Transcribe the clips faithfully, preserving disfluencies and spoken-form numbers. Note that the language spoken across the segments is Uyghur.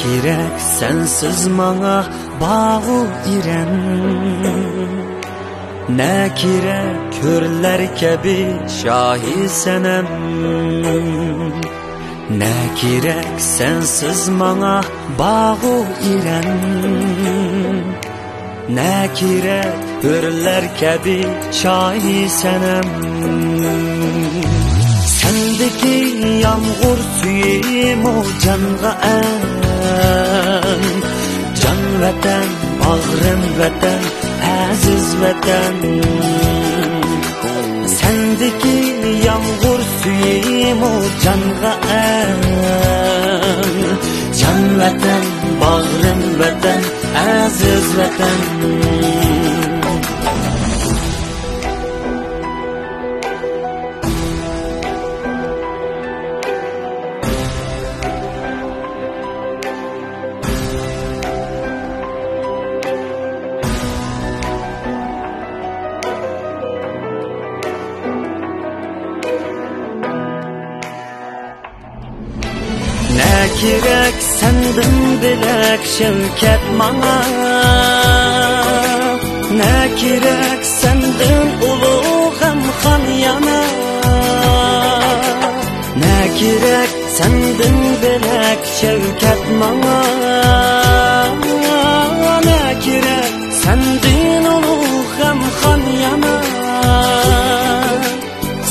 كېرەك سەنسىز ماڭا باغۇ ئېرەن، نە كېرەك كۆرلەر كەبى شاھى سەنەم. نە كېرەك سەنسىز ماڭا باغۇ ئېرەن، نە كېرەك ئۆرلەر كەبى شاھى سەنەم. سەندىكى يامغۇر سۈيىمۇ جانغا ئەن، جان ۋەتەن، باغرىم ۋەتەن، ئەزىز ۋەتەن. سەندىكى يامغۇر سۈيىمۇ جانغا ئەن، جان ۋەتەن، باغرىم ۋەتەن، ئەزىز ۋەتەن. نە كېرەك سەندىن بۆلەك شەۋكەت ماڭا، نە كېرەك سەندىن ئۇلۇغ غەمخان يانا. نە كېرەك سەندىن بۆلەك شەۋكەت ماڭا، نە كېرەك سەندىن ئۇلۇغ غەمخان يانا.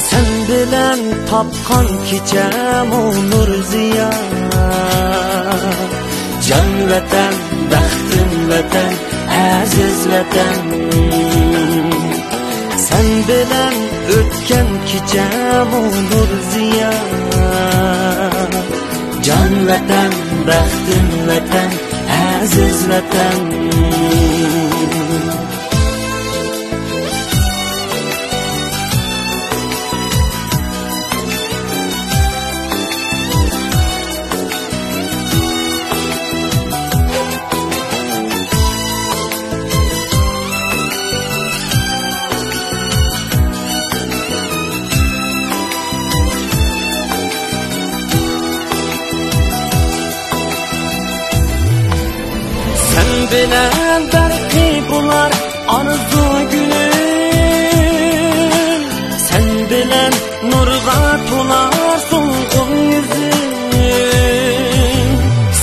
سەن بىلەن تاپقان كېچەمۇ نۇر زىيا. جان ۋەتەن، بەختىم ۋەتەن، ئەزىز ۋەتەن. سەن بىلەن ئۆتكەن كېچەمۇ نۇر زىيا. جان ۋەتەن، بەختىم ۋەتەن، ئەزىز ۋەتەن. سەن بىلەن بەرقى بولار ئارزۇ گۈلۈم، سەن بىلەن نۇرغا تولار سولغۇن يۈزۈم.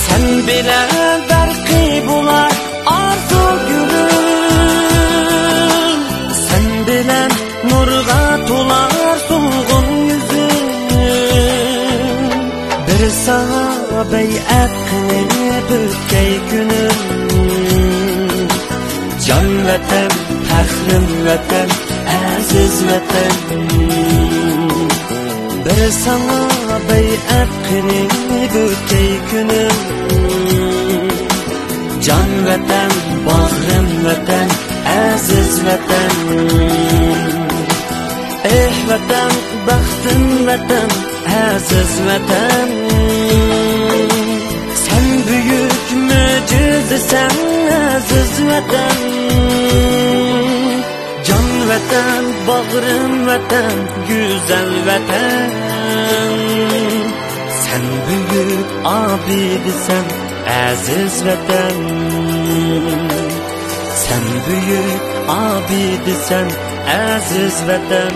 سەن بىلەن بەرقى بولار ئارزۇ گۈلۈم، سەن بىلەن نۇرغا تولار سولغۇن يۈزۈم. بىر ساڭا بەيئەت قىلىپ ئۆتكەي كۈنۈم. جان ۋەتەن، پەخرىم ۋەتەن، ئەزىز ۋەتەن. بىر ساڭا بەيئەت قىلىپ ئۆتكەي كۈنۈم. جان ۋەتەن، باغرىم ۋەتەن، ئەزىز ۋەتەن. ئېھ ۋەتەن، بەختىم ۋەتەن، ئەزىز ۋەتەن. سەن بۈيۈك مۆجىزىسەن، ئەزىز ۋەتەن. جان ۋەتەن، باغرىم ۋەتەن، گۈزەل ۋەتەن. سەن بۈيۈك ئابىدىسەن، ئەزىز ۋەتەن. سەن بۈيۈك ئابىدىسەن، ئەزىز ۋەتەن.